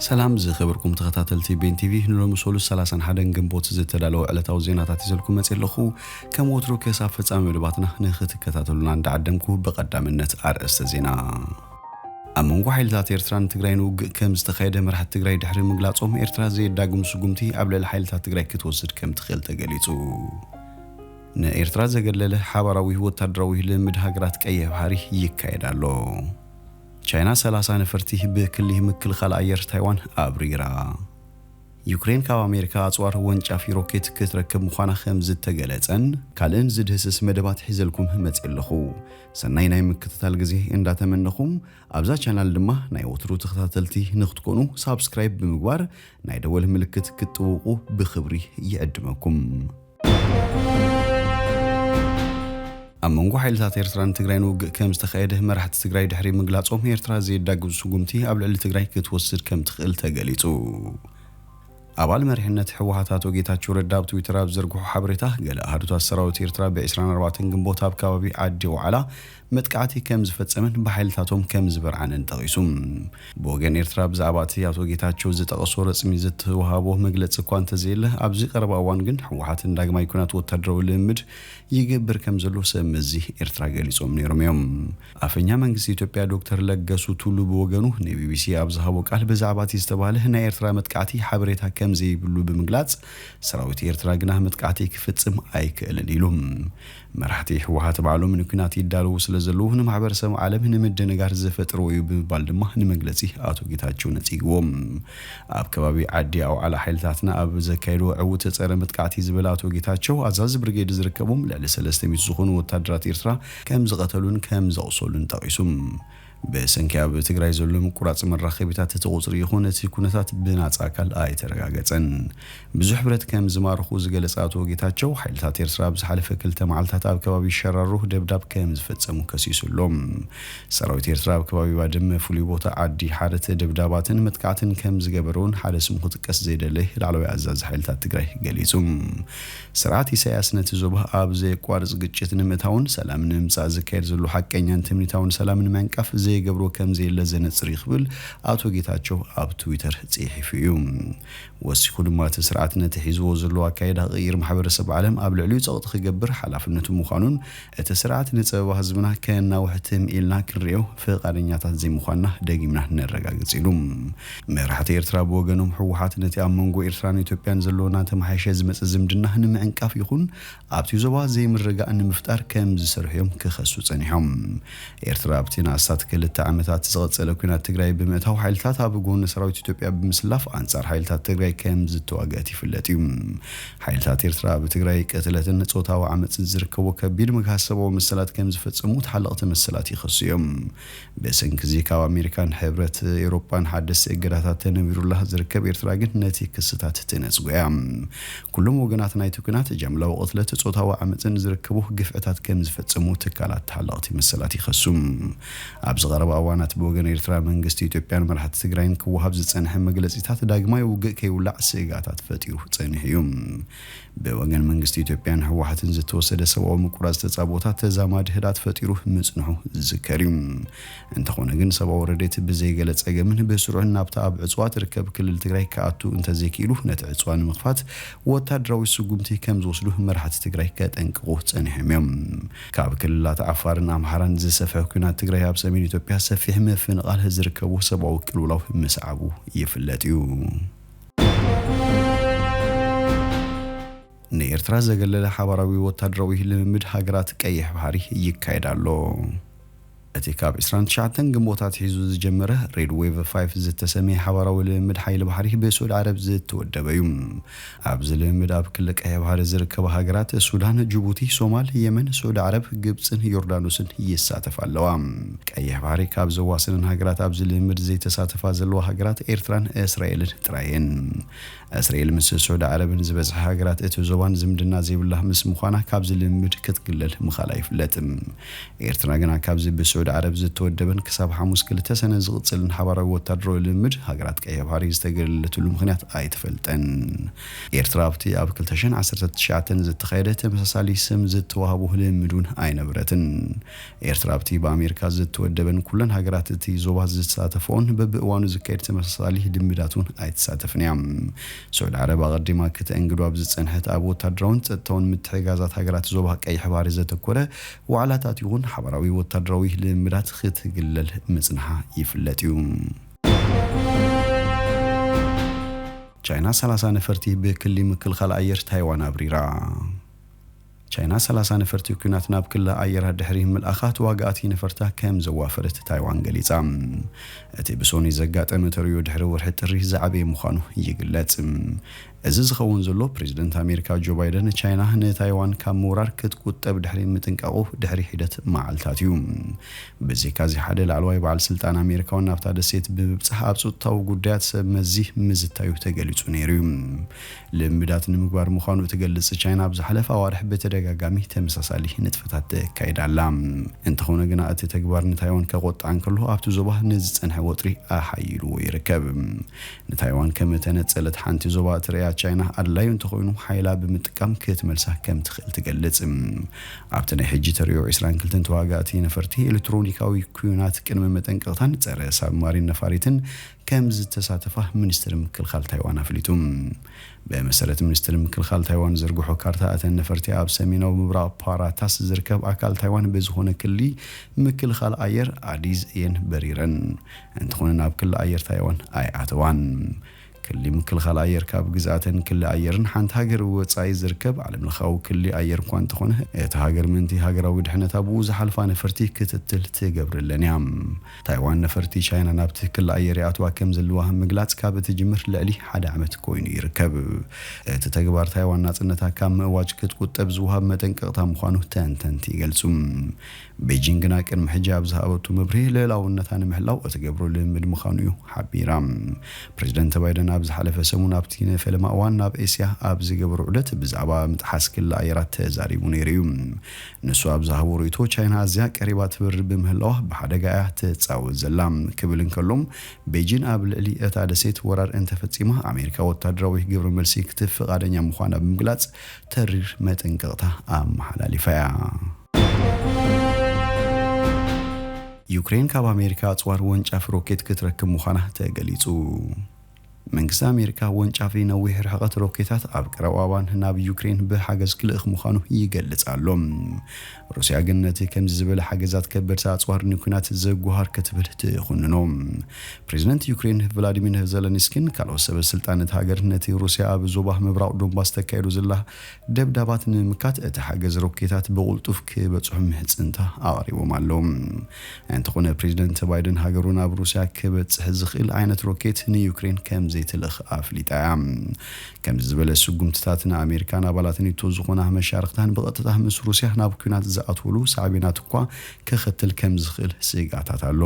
ሰላም ዝኸበርኩም ተኸታተልቲ ቤን ቲቪ፣ ንሎሚ ሰሉስ ሰላሳን ሓደን ግንቦት ዝተዳለወ ዕለታዊ ዜናታት ይዘልኩም መጽእ ኣለኹ። ከም ወትሩ ክሳብ ፍጻሜ መደባትና ንኽትከታተሉና እንዳዓደምኩ ብቐዳምነት ኣርእስተ ዜና። ኣብ መንጎ ሓይልታት ኤርትራን ትግራይን ውግእ ከም ዝተኻየደ መራሕቲ ትግራይ ድሕሪ ምግላጾም፣ ኤርትራ ዘየዳግም ስጉምቲ ኣብ ልዕሊ ሓይልታት ትግራይ ክትወስድ ከም ትኽእል ተገሊጹ። ንኤርትራ ዘገለለ ሓባራዊ ወታደራዊ ልምምድ ሃገራት ቀይሕ ባሕሪ ይካየድ ኣሎ። ቻይና ሰላሳ ነፈርቲ ብክሊ ምክልኻል ኣየር ታይዋን ኣብሪራ። ዩክሬን ካብ ኣሜሪካ ኣጽዋር ወንጫፊ ሮኬት ክትረክብ ምዃና ከም ዝተገለጸን ካልእን ዝድህስስ መደባት ሒዘልኩም መጽእ ኣለኹ። ሰናይ ናይ ምክትታል ግዜ እንዳተመነኹም፣ ኣብዛ ቻናል ድማ ናይ ወትሩ ተኸታተልቲ ንክትኮኑ ሳብስክራይብ ብምግባር ናይ ደወል ምልክት ክትጥውቁ ብኽብሪ ይዕድመኩም። ኣብ መንጎ ሓይልታት ኤርትራን ትግራይን ውግእ ከም ዝተኻየደ መራሕቲ ትግራይ ድሕሪ ምግላጾም፣ ኤርትራ ዘየዳግም ስጉምቲ ኣብ ልዕሊ ትግራይ ክትወስድ ከም ትኽእል ተገሊጹ። ኣባል መሪሕነት ህወሓት ኣቶ ጌታቸው ረዳ ኣብ ትዊተር ኣብ ዘርግሖ ሓበሬታ፣ ገለ ኣሃዱታት ሰራዊት ኤርትራ ብ ዕስራን ኣርባዕተን ግንቦት ኣብ ከባቢ ዓዲ ዋዕላ መጥቃዕቲ ከም ዝፈጸመን ብሓይልታቶም ከም ዝበርዓነን ጠቒሱ። ብወገን ኤርትራ ብዛዕባ እቲ ኣቶ ጌታቸው ዝጠቐሶ ረጽሚ ዝተዋሃቦ መግለጺ እኳ እንተዘየለ፣ ኣብዚ ቀረባ እዋን ግን ህወሓት ንዳግማይ ኲናት ወታደራዊ ልምምድ ይገብር ከም ዘሎ ሰብ መዚ ኤርትራ ገሊጾም ነይሮም እዮም። ኣፈኛ መንግስቲ ኢትዮጵያ ዶክተር ለገሱ ቱሉ ብወገኑ ንቢቢሲ ኣብ ዝሃቦ ቃል፣ ብዛዕባ እቲ ዝተባህለ ናይ ኤርትራ መጥቃዕቲ ሓበሬታ ከም ዘይብሉ ብምግላጽ፣ ሰራዊት ኤርትራ ግና መጥቃዕቲ ክፍጽም ኣይክእልን ኢሉ። መራሕቲ ህወሓት ባዕሎም ንኲናት ይዳለዉ ስለ ዘለዉ፣ ንማሕበረሰብ ዓለም ንምድንጋር ዝፈጥርዎ እዩ ብምባል ድማ ንመግለጺ ኣቶ ጌታቸው ነጺግዎም። ኣብ ከባቢ ዓዲ ኣውዓላ ሓይልታትና ኣብ ዘካየድዎ ዕዉት ጸረ መጥቃዕቲ ዝበለ ኣቶ ጌታቸው፣ ኣዛዚ ብርጌድ ዝርከቦም ልዕሊ ሰለስተ ሚእቲ ዝኾኑ ወታደራት ኤርትራ ከም ዝቐተሉን ከም ዘቑሰሉን ጠቒሱ። ብሰንኪ ኣብ ትግራይ ዘሎ ምቁራጽ መራኸቢታት እቲ ቁጽሪ ይኹን እቲ ኩነታት ብናጻ ኣካል ኣይተረጋገጸን። ብዙሕ ብረት ከም ዝማረኹ ዝገለጸ ኣቶ ጌታቸው፣ ሓይልታት ኤርትራ ኣብ ዝሓለፈ ክልተ መዓልታት ኣብ ከባቢ ሸራሮ ደብዳብ ከም ዝፈጸሙ ከሲሱ ኣሎ። ሰራዊት ኤርትራ ኣብ ከባቢ ባድመ ፍሉይ ቦታ ዓዲ ሓረት ደብዳባትን መጥቃዕትን ከም ዝገበረ እውን ሓደ ስሙ ክጥቀስ ዘይደለየ ላዕለዋይ ኣዛዚ ሓይልታት ትግራይ ገሊጹ። ስርዓት ኢሳያስ ነቲ ዞባ ኣብ ዘየቋርጽ ግጭት ንምእታውን ሰላም ንምምጻእ ዝካየድ ዘሎ ሓቀኛን ትምኒታውን ሰላም ንምዕንቃፍ ዘይገብሮ ከም ዘየለ ዘነጽር እዩ ክብል ኣቶ ጌታቸው ኣብ ትዊተር ጽሒፉ እዩ። ወሲኹ ድማ እቲ ስርዓት ነቲ ሒዝዎ ዘሎ ኣካይዳ ክቕይር ማሕበረሰብ ዓለም ኣብ ልዕሊኡ ጸቕጢ ክገብር ሓላፍነቱ ምዃኑን እቲ ስርዓት ንጸበባ ህዝብና ከናውሕ ትም ኢልና ክንሪኦ ፍቓደኛታት ዘይምዃንና ደጊምና ነረጋግጽ ኢሉ። መራሕቲ ኤርትራ ብወገኖም ህወሓት ነቲ ኣብ መንጎ ኤርትራን ኢትዮጵያን ዘለዎና ተመሓየሸ ዝመጸ ዝምድና ንምዕንቃፍ ይኹን ኣብቲ ዞባ ዘይምርግጋእ ንምፍጣር ከም ዝሰርሑ እዮም ክኸሱ ጸኒሖም። ኤርትራ ኣብቲ ንኣስታት ክልተ ዓመታት ዝቐጸለ ኲናት ትግራይ ብምእታው ሓይልታት ኣብ ጎኒ ሰራዊት ኢትዮጵያ ብምስላፍ ኣንጻር ሓይልታት ትግራይ ከም ዝተዋግአት ይፍለጥ እዩ። ሓይልታት ኤርትራ ኣብ ትግራይ ቅትለትን ጾታዊ ዓመጽን ዝርከቦ ከቢድ ምግሃስ ሰብኣዊ መሰላት ከም ዝፈጸሙ ተሓለቕቲ መሰላት ይኸሱ እዮም። ብሰንኪ እዚ ካብ ኣሜሪካን ሕብረት ኤውሮጳን ሓደስቲ እገዳታት ተነቢሩላ ዝርከብ ኤርትራ ግን ነቲ ክስታት ትነጽጎ እያ። ኩሎም ወገናት ናይቲ ኲናት ጃምላዊ ቅትለት፣ ጾታዊ ዓመጽን ዝርከቡ ግፍዕታት ከም ዝፈጸሙ ትካላት ተሓለቕቲ መሰላት ይኸሱ። ኣብዚ ቀረባ እዋናት ብወገን ኤርትራ መንግስቲ ኢትዮጵያን መራሕቲ ትግራይን ክወሃብ ዝጸንሐ መግለጺታት ዳግማይ ውግእ ከይውላዕ ስግኣታት ፈጢሩ ጸኒሑ እዩ። ብወገን መንግስቲ ኢትዮጵያን ህወሓትን ዝተወሰደ ሰብኣዊ ምቁራጽ ተጻቦታት ተዛማዲ ህድኣት ፈጢሩ ምጽንሑ ዝዝከር እዩ። እንተኾነ ግን ሰብኣዊ ረድኤት ብዘይገለ ጸገምን ብስሩዕን ናብታ ኣብ ዕጽዋ ትርከብ ክልል ትግራይ ክኣቱ እንተዘይክኢሉ ነቲ ዕጽዋ ንምኽፋት ወታደራዊ ስጉምቲ ከም ዝወስዱ መራሕቲ ትግራይ ከጠንቅቑ ጸኒሖም እዮም። ካብ ክልላት ዓፋርን ኣምሓራን ዝሰፍሐ ኲናት ትግራይ ኣብ ሰሜን ኢትዮጵያ ሰፊሕ ምፍንቓል ዝርከቡ ሰብኣዊ ቅልውላው ምስዓቡ ይፍለጥ እዩ። ንኤርትራ ዘገለለ ሓባራዊ ወታደራዊ ልምምድ ሃገራት ቀይሕ ባሕሪ ይካየድ ኣሎ። እቲ ካብ ዕስራን ትሽዓተን ግንቦት ኣትሒዙ ዝጀመረ ሬድ ዌቭ ፋይቭ ዝተሰምየ ሓባራዊ ልምምድ ሓይሊ ባሕሪ ብስዑዲ ዓረብ ዝተወደበ እዩ። ኣብዚ ልምምድ ኣብ ክልል ቀይሕ ባሕሪ ዝርከባ ሃገራት ሱዳን፣ ጅቡቲ፣ ሶማል፣ የመን፣ ስዑዲ ዓረብ፣ ግብጽን ዮርዳኖስን ይሳተፋ ኣለዋ። ቀይሕ ባሕሪ ካብ ዘዋስነን ሃገራት ኣብዚ ልምምድ ዘይተሳተፋ ዘለዋ ሃገራት ኤርትራን እስራኤልን ጥራይ እየን። እስራኤል ምስ ስዑዲ ዓረብን ዝበዝሐ ሃገራት እቲ ዞባን ዝምድና ዘይብላ ምስ ምዃና ካብዚ ልምምድ ክትግለል ምኻላ ይፍለጥ። ኤርትራ ግና ካብዚ ብስዑዲ ዓረብ ዝተወደበን ክሳብ ሓሙስ ክልተ ሰነ ዝቕጽልን ሓባራዊ ወታደራዊ ልምምድ ሃገራት ቀይሕ ባሕሪ ዝተገለለትሉ ምኽንያት ኣይተፈልጠን። ኤርትራ ኣብቲ ኣብ ክልተ ሽሕን ዓሰርተ ትሽዓተን ዝተኻየደ ተመሳሳሊ ስም ዝተዋህቦ ልምምድ እውን ኣይነበረትን። ኤርትራ ኣብቲ ብኣሜሪካ ዝተወደበን ኩለን ሃገራት እቲ ዞባ ዝተሳተፈኦን በብእዋኑ ዝካየድ ተመሳሳሊ ልምዳት እውን ኣይትሳተፍን እያ። ስዑድ ዓረብ ኣቐዲማ ከተእንግዶ ኣብ ዝጸንሐት ኣብ ወታደራውን ጸጥታውን ምትሕግጋዛት ሃገራት ዞባ ቀይሕ ባሕሪ ዘተኮረ ዋዕላታት ይኹን ሓባራዊ ወታደራዊ ልምዳት ክትግለል ምጽንሓ ይፍለጥ እዩ። ቻይና ሰላሳ ነፈርቲ ብክሊ ምክልኻል ኣየር ታይዋን ኣብሪራ። ቻይና ሰላሳ ነፈርቲ ኲናት ናብ ክሊ ኣየራ ድሕሪ ምልኣኻ ተዋጋእቲ ነፈርታ ከም ዘዋፈረት ታይዋን ገሊጻ። እቲ ብሶኒ ዘጋጠመ ተርእዮ ድሕሪ ወርሒ ጥሪ ዝዓበየ ምዃኑ ይግለጽ። እዚ ዝኸውን ዘሎ ፕሬዝደንት ኣሜሪካ ጆ ባይደን ቻይና ንታይዋን ካብ ምውራር ክትቁጠብ ድሕሪ ምጥንቃቑ ድሕሪ ሒደት መዓልታት እዩ። ብዘይካዚ ሓደ ላዕለዋይ በዓል ስልጣን ኣሜሪካውን ናብታ ደሴት ብምብጻሕ ኣብ ጸጥታዊ ጉዳያት ሰብ መዚ ምዝታዩ ተገሊጹ ነይሩ እዩ። ልምዳት ንምግባር ምዃኑ እትገልጽ ቻይና ኣብ ዝሓለፈ ኣዋርሕ ብተደጋጋሚ ተመሳሳሊ ንጥፈታት ተካይዳ ኣላ። እንተኾነ ግና እቲ ተግባር ንታይዋን ከቆጥዓ እንከሎ ኣብቲ ዞባ ንዝጸንሐ ወጥሪ ኣሓይልዎ ይርከብ። ንታይዋን ከም እተነጸለት ሓንቲ ዞባ እትርእያ ቻይና ኣድላዩ እንተኾይኑ ሓይላ ብምጥቃም ክትመልሳ ከም ትኽእል ትገልጽ። ኣብቲ ናይ ሕጂ ተርእዮ ዕስራን ክልተን ተዋጋእቲ ነፈርቲ ኤሌክትሮኒካዊ ኩናት ቅድመ መጠንቀቕታን ጸረ ሳብማሪን ነፋሪትን ከም ዝተሳተፋ ሚኒስትሪ ምክልኻል ታይዋን ኣፍሊጡ። ብመሰረት ሚኒስትሪ ምክልኻል ታይዋን ዝርግሖ ካርታ እተን ነፈርቲ ኣብ ሰሜናዊ ምብራቕ ፓራታስ ዝርከብ ኣካል ታይዋን ብዝኾነ ክሊ ምክልኻል ኣየር ኣዲዝ እየን በሪረን። እንተኾነ ናብ ክሊ ኣየር ታይዋን ኣይኣተዋን። ክሊ ምክልኻል ኣየር ካብ ግዝኣተን ክሊ ኣየርን ሓንቲ ሃገር ወጻኢ ዝርከብ ዓለምለኻዊ ክሊ ኣየር እኳ እንተኾነ፣ እታ ሃገር ምእንቲ ሃገራዊ ድሕነታ ብኡ ዝሓልፋ ነፈርቲ ክትትል ትገብረለን እያ። ታይዋን ነፈርቲ ቻይና ናብቲ ክሊ ኣየር ይኣትዋ ከም ዘለዋ ምግላጽ ካብ እትጅምር ልዕሊ ሓደ ዓመት ኮይኑ ይርከብ። እቲ ተግባር ታይዋን ናጽነታ ካብ ምእዋጅ ክትቁጠብ ዝወሃብ መጠንቀቕታ ምዃኑ ተንተንቲ ይገልጹ። ቤጂን ግና ቅድሚ ሕጂ ኣብ ዝሃበቱ መብርሂ ልዕላውነታ ንምሕላው እትገብሮ ልምምድ ምዃኑ እዩ ሓቢራ። ፕሬዝደንት ባይደን ኣብ ዝሓለፈ ሰሙን ኣብቲ ንፈለማ እዋን ናብ ኤስያ ኣብ ዝገበሮ ዑደት ብዛዕባ ምጥሓስ ክሊ ኣየራት ተዛሪቡ ነይሩ እዩ። ንሱ ኣብ ዝሃቦ ርእይቶ ቻይና ኣዝያ ቀሪባ ትበርር ብምህላዋ ብሓደጋ እያ ትጻወት ዘላ ክብል እንከሎ፣ ቤጂን ኣብ ልዕሊ እታ ደሴት ወራር እንተፈጺማ ኣሜሪካ ወታደራዊ ግብረ መልሲ ክትህብ ፍቓደኛ ምዃና ብምግላጽ ተሪር መጠንቀቕታ ኣመሓላሊፋ እያ። ዩክሬን ካብ ኣሜሪካ ኣጽዋር ወንጫፍ ሮኬት ክትረክብ ምዃና ተገሊጹ። መንግስቲ ኣሜሪካ ወንጫፊ ነዊሕ ርሕቐት ሮኬታት ኣብ ቀረባ እዋን ናብ ዩክሬን ብሓገዝ ክልእኽ ምዃኑ ይገልጽ ኣሎ። ሩስያ ግን ነቲ ከምዚ ዝበለ ሓገዛት ከበድቲ ኣጽዋር ንኲናት ዘጓሃር ክትብል ትኹንኖ። ፕሬዝደንት ዩክሬን ቭላዲሚር ዘለንስኪን ካልኦት ሰበ ስልጣን እታ ሃገር ነቲ ሩስያ ኣብ ዞባ ምብራቕ ዶንባስ ተካይዶ ዘላ ደብዳባት ንምምካት እቲ ሓገዝ ሮኬታት ብቕልጡፍ ክበጽሑ ምሕጽንታ ኣቕሪቦም ኣለዉ። እንተኾነ ፕሬዝደንት ባይደን ሃገሩ ናብ ሩስያ ክበጽሕ ዝኽእል ዓይነት ሮኬት ንዩክሬን ከም ዘይትልእኽ ኣፍሊጣ እያ። ከምዚ ዝበለ ስጉምትታት ንኣሜሪካን ኣባላት ኔቶ ዝኾና መሻርኽታን ብቐጥታ ምስ ሩስያ ናብ ኲናት ዝኣትውሉ ሳዕቤናት እኳ ከኸትል ከም ዝኽእል ስግኣታት ኣሎ።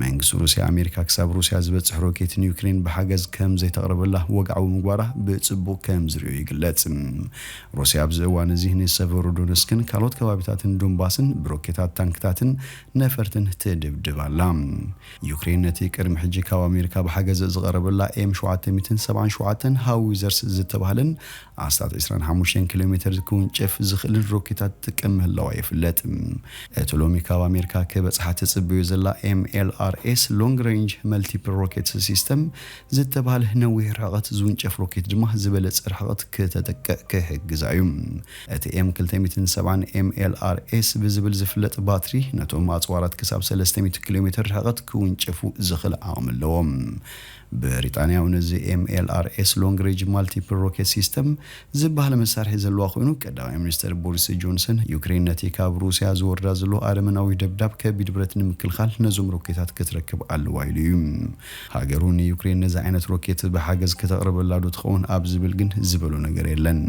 መንግስቲ ሩስያ ኣሜሪካ ክሳብ ሩስያ ዝበጽሕ ሮኬት ንዩክሬን ብሓገዝ ከም ዘይተቕርበላ ወግዓዊ ምግባራ ብጽቡቕ ከም ዝርእዮ ይግለጽ። ሩስያ ኣብዚ እዋን እዚ ንሰቨሮዶነስክን ካልኦት ከባቢታትን ዶንባስን ብሮኬታት ታንክታትን ነፈርትን ትድብድብ ኣላ። ዩክሬን ነቲ ቅድሚ ሕጂ ካብ ኣሜሪካ ብሓገዝ ዝቐረበላ ኤም ሸውዓተ ሚእትን ሰብዓን ሸውዓተን ሃዊዘርስ ዝተባህለን ኣስታት ዕስራን ሓሙሽተን ኪሎ ሜትር ክውንጨፍ ዝኽእልን ሮኬታት ትጥቀም ምህላዋ ይፍለጥ። እቲ ሎሚ ካብ ኣሜሪካ ክበጽሓ ትጽበዮ ዘላ ኤም ኤል ኣር ኤስ ሎንግ ሬንጅ መልቲፕል ሮኬት ሲስተም ዝተባህለ ነዊሕ ርሕቐት ዝውንጨፍ ሮኬት ድማ ዝበለጸ ርሕቐት ክተጠቅዕ ክሕግዛ እዩ። እቲ ኤም ክልተ ሚእትን ሰብዓን ኤም ኤል ኣር ኤስ ብዝብል ዝፍለጥ ባትሪ ነቶም ኣጽዋራት ክሳብ ሰለስተ ሚእቲ ኪሎ ሜትር ርሕቐት ክውንጨፉ ዝኽእል ዓቕሚ ኣለዎም። ብሪጣንያ እውን እዚ ኤም ኤል ኣር ኤስ ሎንግ ሬንጅ ማልቲፕል ሮኬት ሲስተም ዝበሃል መሳርሒ ዘለዋ ኮይኑ፣ ቀዳማይ ሚኒስትር ቦሪስ ጆንሰን ዩክሬን ነቲ ካብ ሩስያ ዝወርዳ ዘሎ ኣረመናዊ ደብዳብ ከቢድ ብረት ንምክልኻል ነዞም ሮኬታት ክትረክብ ኣለዋ ኢሉ እዩ። ሃገሩ ንዩክሬን ነዚ ዓይነት ሮኬት ብሓገዝ ከተቕርበላ ዶ ትኸውን ኣብ ዝብል ግን ዝበሎ ነገር የለን።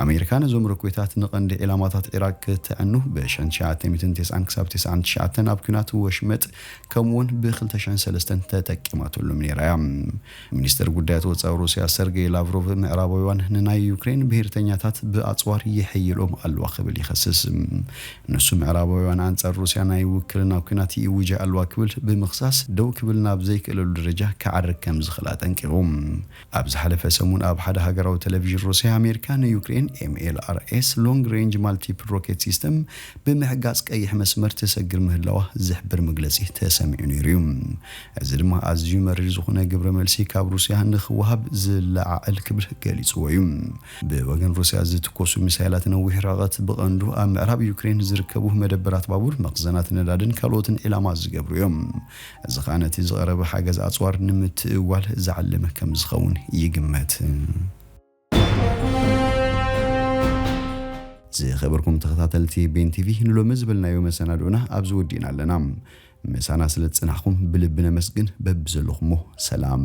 ኣሜሪካ ነዞም ሮኬታት ንቐንዲ ዒላማታት ዒራቅ ክተዕኑ ብ ሽሕን ትሽዓተ ሚእትን ተስዓን ክሳብ ተስዓን ትሽዓተን ኣብ ኲናት ወሽመጥ ከምኡውን ብ ክልተ ሽሕን ሰለስተን ተጠቂማትሎም ነይራ እያ። ሚኒስትር ጉዳያት ወጻኢ ሩስያ ሰርጌይ ላቭሮቭ ምዕራባውያን ንናይ ዩክሬን ብሄርተኛታት ብኣጽዋር ይሕይሎም ኣለዋ ክብል ይኸስስ። ንሱ ምዕራባውያን ኣንጻር ሩስያ ናይ ውክልና ኲናት ይውጃ ኣለዋ ክብል ብምኽሳስ ደው ክብል ናብ ዘይክእለሉ ደረጃ ክዓርግ ከም ዝኽእል ኣጠንቂቑ። ኣብ ዝሓለፈ ሰሙን ኣብ ሓደ ሃገራዊ ቴሌቪዥን ሩስያ ኣሜሪካ ንዩክሬን M L R S long range multiple rocket system ብምሕጋዝ ቀይሕ መስመር ትሰግር ምህላዋ ዝሕብር መግለጺ ተሰሚዑ ነይሩ እዩ። እዚ ድማ ኣዝዩ መሪር ዝኾነ ግብረ መልሲ ካብ ሩስያ ንኽወሃብ ዝለዓዕል ክብል ገሊጽዎ እዩ። ብወገን ሩስያ ዝትኮሱ ሚሳይላት ነዊሕ ርሕቀት ብቐንዱ ኣብ ምዕራብ ዩክሬን ዝርከቡ መደበራት ባቡር፣ መኽዘናት ነዳድን ካልኦትን ዒላማ ዝገብሩ እዮም። እዚ ኸኣ ነቲ ዝቐረበ ሓገዝ ኣጽዋር ንምትእዋል ዝዓለመ ከም ዝኸውን ይግመት። ዝኸበርኩም ተኸታተልቲ ቤን ቲቪ፣ ንሎሚ ዝበልናዮ መሰናድኦና ኣብዚ ወዲእና ኣለና። ምሳና ስለ ዝጸናሕኩም ብልቢ ነመስግን። በብዘለኹሞ ሰላም።